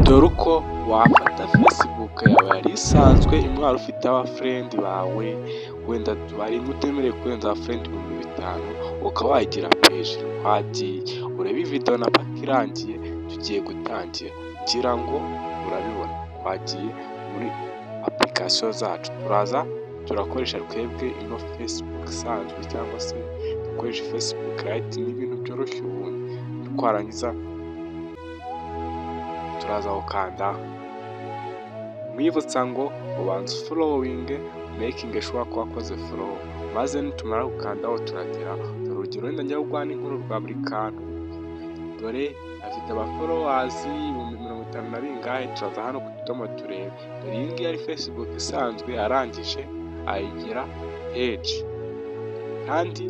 Dore uko wafata Facebook yawe yari isanzwe imwe wari ufite aba friend bawe, wenda hari imwe utemerewe kurenza aba friend 5000, ukaba wayigira page. Twagiye urebe video na paka irangiye. Tugiye gutangira, ngira ngo urabibona. Twagiye muri application zacu, turaza turakoresha twebwe ino Facebook isanzwe cyangwa se dukoresha Facebook Lite, ni ibintu byoroshye. Ubundi twarangiza turaza gukanda. Mwibutsa ngo ubanza ufollowinge, making sure ko wakoze follow, maze nitumara gukandaho turagera. Dore urugero, wenda njya kuguha n'inkuru rwa buri kantu. Dore afite aba followers 50,000 na bingahe. Turaza hano ku tudomo turebe. Dore iyi ngiyi ari Facebook isanzwe, arangije ayigira page, kandi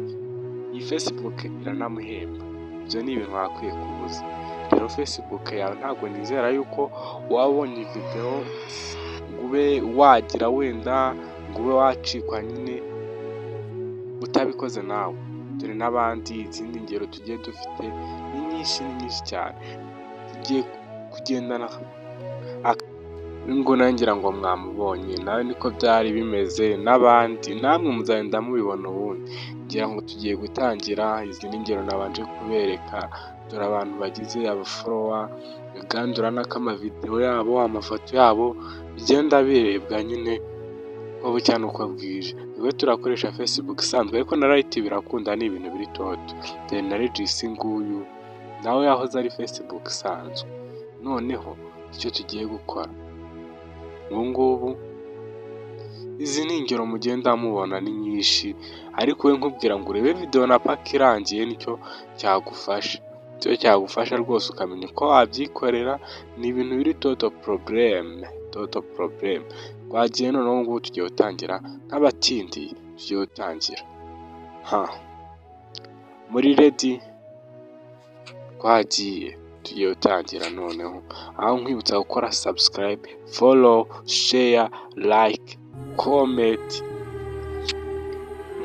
iyi Facebook iranamuhemba. Ibyo ni ibintu wakwiye kubuza. Rero Facebook yawe, ntabwo nizera yuko waba ubonye video ngo ube wagira wenda ngo ube wacikwa nyine utabikoze nawe. Dore n'abandi, izindi ngero tugiye dufite ni nyinshi, ni nyinshi cyane tugiye kugendana ngo ngira ngo mwamubonye nawe niko byari bimeze, n'abandi namwe muzagenda mubibona. Ubundi ngira ngo tugiye gutangira. Izi ni ingero nabanje kubereka. Dore abantu bagize aba follower, kandi urabona ko amavideo yabo, amafoto yabo bigenda birebwa nyine uko bucya n'uko bwije. Twebwe turakoresha Facebook isanzwe, ariko na Lite birakunda, ni ibintu biri toto. Dore na Regis nguyu nawe yahoze ari Facebook isanzwe. Noneho icyo tugiye gukora ubu ngubu, izi ni ingero mugenda mubona, ni nyinshi, ariko we nkubwira ngo urebe video na paka irangiye, nicyo cyagufasha, icyo cyagufasha rwose ukamenya uko wabyikorera. Ni ibintu biri total problem, total problem. Twagiye noneho ubu ngubu tugiye gutangira nk'abatindiye, tugiye gutangira ha muri ready. Twagiye, tugiye gutangira noneho, aho nkwibutsa gukora subscribe, follow, share, like, comment,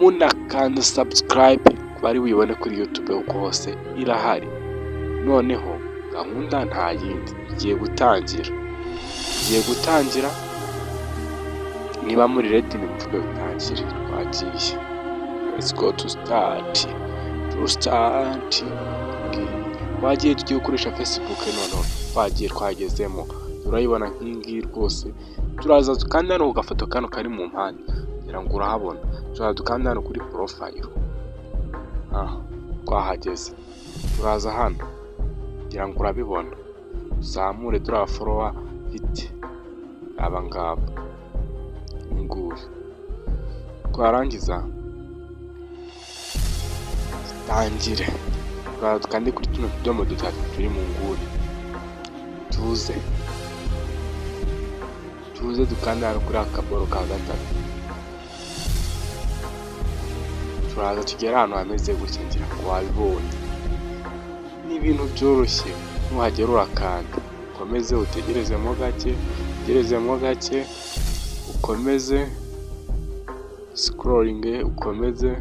munakanda subscribe ku bari buyibone kuri YouTube kuko hose irahari. Noneho gahunda nta yindi, tugiye gutangira, tugiye gutangira. Niba muri ready nimvuge dutangire. Twagiye, let's go to start, to start. Twagiye, tugiye gukoresha Facebook noneho. Twagiye, twagezemo, urayibona nk'iyi ngiyi rwose. Turaza dukanda hano ku gafoto kano kari mu mpande, kugira ngo urahabona. Turaza dukanda hano kuri profile. Aha twahageze, turaza hano, kugira ngo urabibona, tuzamure. Turiya follower mfite aba ngaba, nguyu. Twarangiza dutangire, turaza dukande kuri tuno tudomo dutatu turi mu nguni, tuze tuze dukande hano kuri aka kaboro ka gatatu. Turaza tugere ahantu hameze gutya, ngira ngo wabibonye, ni ibintu byoroshye. Nuhagera urakanda, ukomeze utegerezemo gake, utegerezemo gake, ukomeze scrolling, ukomeze.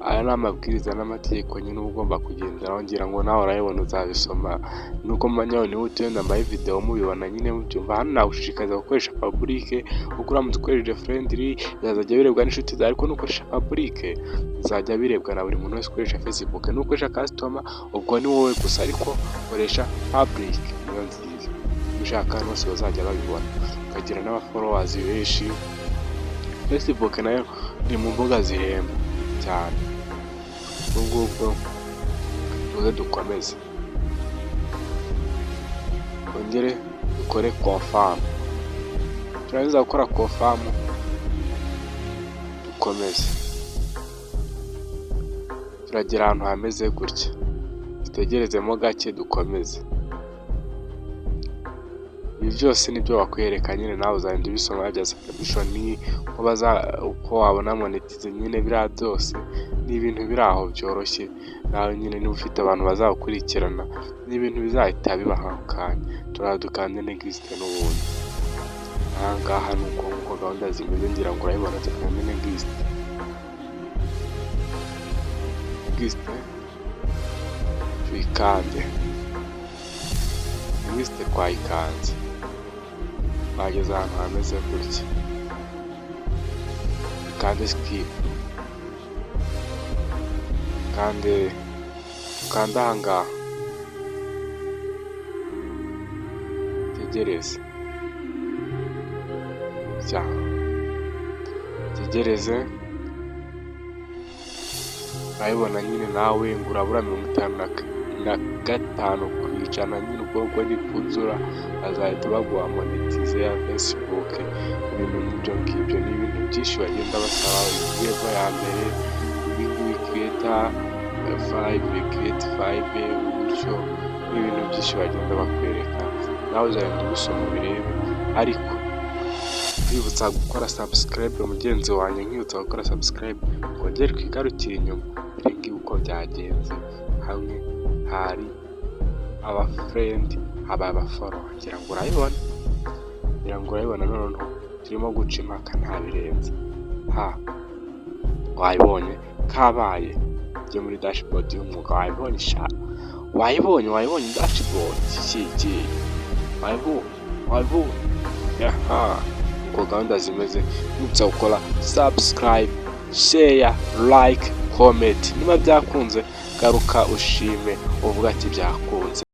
Aya ni amabwiriza n'amategeko nyine uba ugomba kugenderaho, ngira ngo nawe urayibona, uzabisoma. Nuko mba nihuta, wenda mbahe video mubibona nyine mubyumva. Hano nagushishikariza gukoresha public, kuko uramutse ukoresheje friendly bizajya birebwa n'inshuti zawe, ariko nukoresha public bizajya birebwa na buri muntu wese ukoresha Facebook. Nukoresha custom ubwo ni wowe gusa, ariko koresha public niyo nziza, ushaka abantu bose bazajya babibona, ukagira n'aba followers benshi. Facebook nayo ni mu mbuga zihemba cyane. Ubwo ngubwo tuze dukomeze, twongere dukore confirm. Turangiza gukora confirm, dukomeze, turagera ahantu hameze gutya, dutegerezemo gake, dukomeze. Ibi byose nibyo bakwereka nyine, nawe uzagenda ubisoma, bya subscription, uko wabona monetize nyine, biriya byose ni ibintu biri aho byoroshye. Nawe nyine niba ufite abantu bazagukurikirana, ni ibintu bizahita biba ako kanya. Turaza dukande next n'ubundi. Aha ngaha ni uko nguko gahunda zimeze, ngira ngo urabibona. Dukande next, next tuyikande. Next twayikanze, twageze ahantu hameze gutya, dukande skip, kandi ukande aha ngaha, utegereze, utegereze. Urabibona nyine nawe ngo urabura 55% nyine. Ubwo ngubwo nikuzura bazahita baguha monetize ya Facebook, ibintu nk'ibyo ngibyo. Ni ibintu byinshi bagenda basaba. Level ya mbere ibi ngibi, create five, create five gutyo, ni ibintu byinshi bagenda bakwereka, nawe uzagenda ubisoma ubirebe. Ariko nkwibutsa gukora subscribe, mugenzi wanjye, nkwibutsa gukora subscribe. Twongere twigarukire inyuma, dore ngibi uko byagenze. Hamwe hari aba friend, haba aba follower, ngira ngo urabibona, ngira ngo urabibona. Noneho turimo guca impaka, nta birenze. Ha, wayibonye, kabaye ujye muri dashboard y'umwuga. Wayibonye sha, wayibonye, wayibonye dashboard iki, wayibonye, wayibonye. Aha uko gahunda zimeze. Nibutsa gukora subscribe, share, like, comment. Niba byakunze, garuka ushime uvuga ati byakunze.